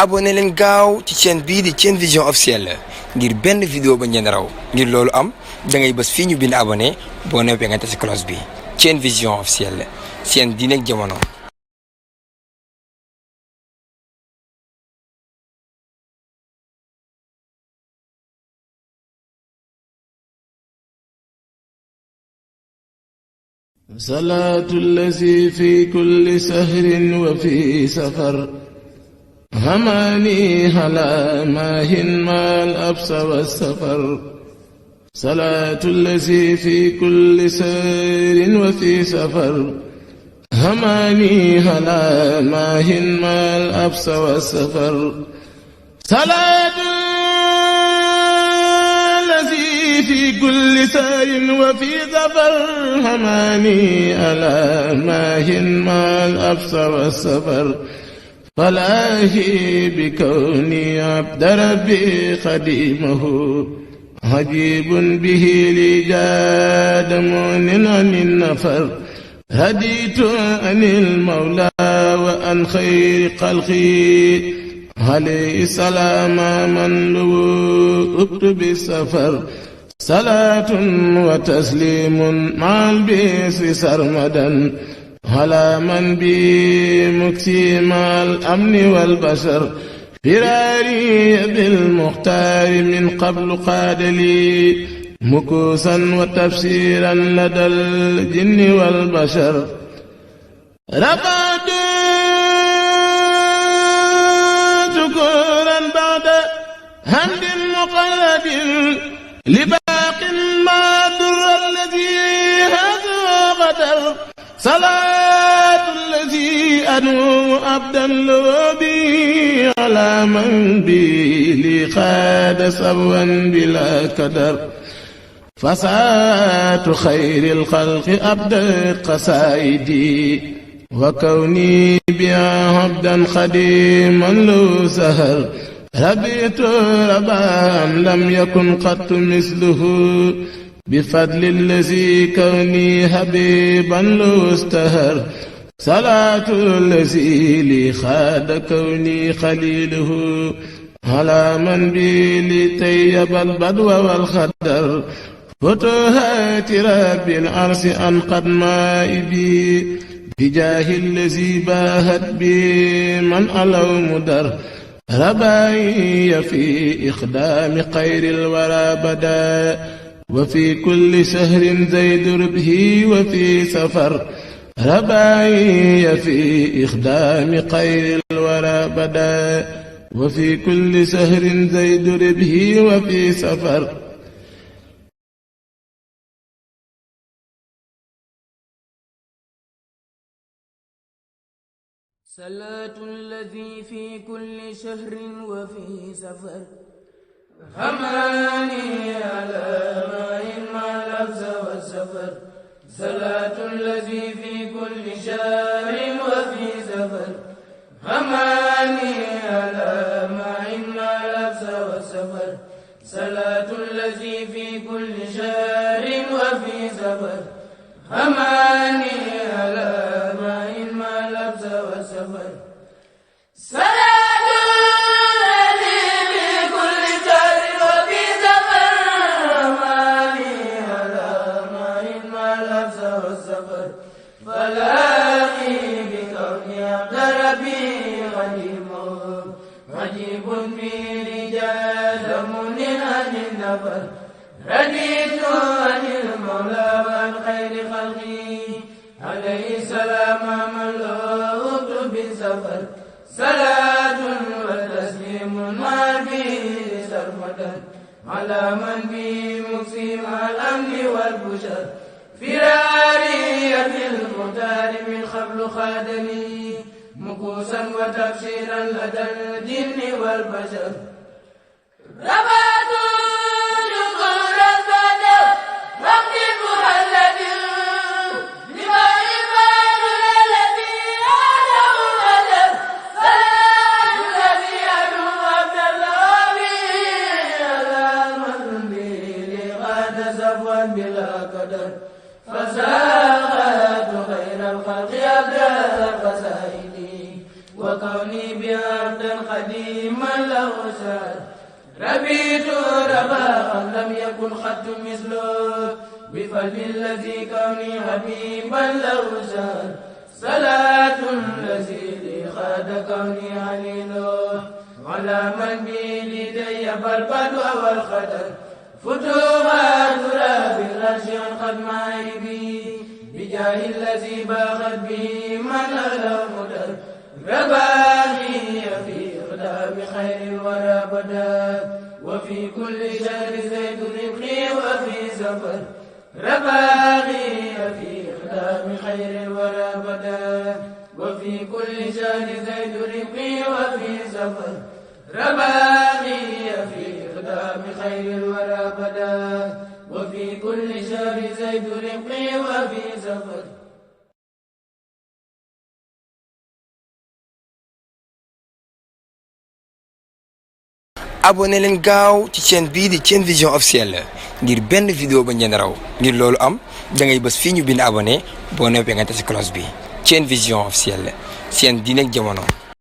abonné leen gaaw ci chaîne bii di Thiene Vision officielle ngir benn vidéo ba ngeen raw ngir loolu am da ngay bës fii ñu bind abonné boo noppee nga tasi cloche bi Thiene Vision officielle seen diine ak jamono. salaatu llazi fi kulli sahrin wa fi safar hamaani ala maahin maal absa wa safar salaatu llazi fi kulli sahrin wa fi safar hamaani ala maahin maal absa wa safar salaatu في كل سار وفي ظفر هماني ألا ماهن ما الأبس والسفر فلاهي بكوني عبد ربي خديمه عجيب به لي جاد مؤن عن النفر هديت عن المولى وعن خير خلقي عليه السلام من لو أكتب السفر صلاة وتسليم مع البسر سرمدا على من بي مكسيم الأمن والبشر فراري بالمختار من قبل قاد لي مكوسا وتفسيرا لدى الجن والبشر رفعت شكورا بعد حمد مقلد لباق ما در الذي هذا غدر صلاة الذي أنو أبدا لوبي على من بي لي خاد سوا بلا كدر فساة خير الخلق أبدت قصائدي وكوني بها عبدا خديما له سهر ربيت ربا لم يكن قط مثله بفضل الذي كوني حبيبا له استهر صلاة الذي لي خاد كوني خليله على من بي لطيب البدو والخدر فتوهات رب العرش أنقذ مائبي بجاه الذي باهت بي من ألو مدر رباي في إخدام خير الورى بدا وفي كل شهر زيد ربه وفي سفر رباي في إخدام خير الورى بدا وفي كل شهر زيد ربه وفي سفر صلاة الذي في كل شهر وفي سفر هماني على ماء مع الأبس والسفر صلاة الذي في كل شهر وفي سفر هماني على ماء مع الأبس والسفر صلاة الذي في كل شهر وفي سفر هماني على ماء مع الأبس والسفر صلاة الذي في كل شهر وفي سفر هماني على ماء مع الأبس والسفر فلاقي بكوني عبد ربي خديمه عجيب في رجال مؤمن عن النفر رديت عن المولى وعن خير خلقي عليه السلام من لوت بالسفر صلاة وتسليم ما به سرمدا على من به مقسم الأمن والبشر فراري بالمختار من قبل خادني مكوسا وتفسيرا لدى الجن والبشر ربات شكور البدر رب المهلد لما يفعل الذي أعلم الأدب صلاة الذي أدعو عبد الله على من به لغاد سفوا بلا قدر فساخت خير الخلق أبدا قصائدي وكوني بعبد خديم وزار ربيت رباء لم يكن خط مثله بفضل الذي كوني حبيبا له زار صلاة الذي لي خاد كوني عليله على من بي لدي بالبدو والخدر فتوحات راب الرشع قد معيبي بجاه الذي باغت به من له مدر رباني في خدام خير الورى بدا وفي كل شهر زيد ربحي وفي سفر رباني في خدام خير الورى بدا وفي كل شهر زيد ربحي وفي سفر رباني في خدام خير الورى بدا وفي كل شهر زيد ربحي وفي سفر abonné leen gaaw ci chaîne bii di Sen Vision officielle ngir benn vidéo ba ngeen raw ngir loolu am da ngay bës fii ñu bind abonné boo noppee nga tasi cloche bi Sen Vision officielle seen diine ak jamono.